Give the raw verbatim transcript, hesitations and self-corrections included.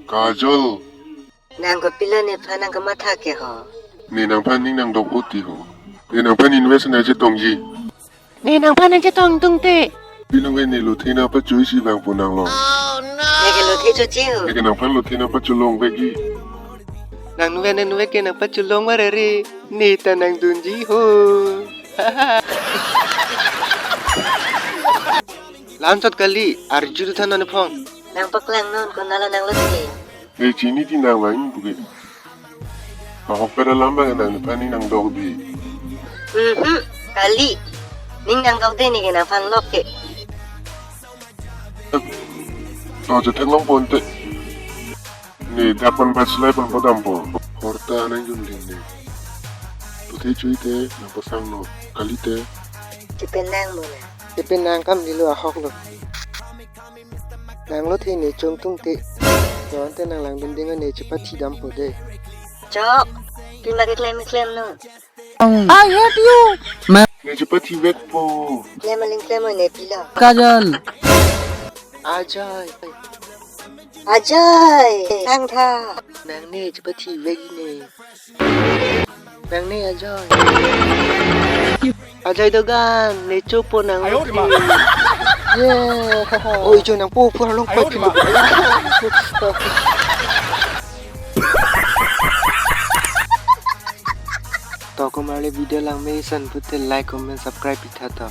Kajol. Nang kopilo nephan nang kamatha ke ho? Ne nangphan ning nangdok oti ho. Ne nangphan invest nangchetongji. Ne nangphan nangchetongtungte. Pilong ke ne lothe nangpachoi si bang pu nanglo. Ne ke lothe choche ho. Ne ke nangphan lothe nangpacholong vekji. Nang nuve ne nuve ke nangpacholong varere. Ne ta nangdunji ho. Lamchot kali, arju tu than non phone. Nangpaklang non konatlo nang lothe. Ne chini ti nang vang puke. Ahok pera lamba nang nephan ning nangdokde. Mhm, kali. Ning nangdokde ne ke nangphan lok ke. To chetheklong ponte. Ne dapan bat sulai pon podampo. Horta nang jun ding ne. Puthe chui te nangpasang no. Kalite. Chepenang mo na. Chepenang kam dilo ahok lo. Nang lothe ne chongtungte. Jonte nang langdun ding ne chepathi dampo de. Chok. Pima keklem klem no. I hate you. Ne chepathi vekpo. Klem aling klem ne pilo. Kajol. Ajoy. Ajoy. Nang tha. Nang ne chepathi vekji ne. Nang ne Ajoy. Ajoy dogan, ne chopo nang. Ayo, lothe. Ye. Oi, jo nangpo phu arlong pa. To komarli video langme isan pute like, comment, subscribe pitha to.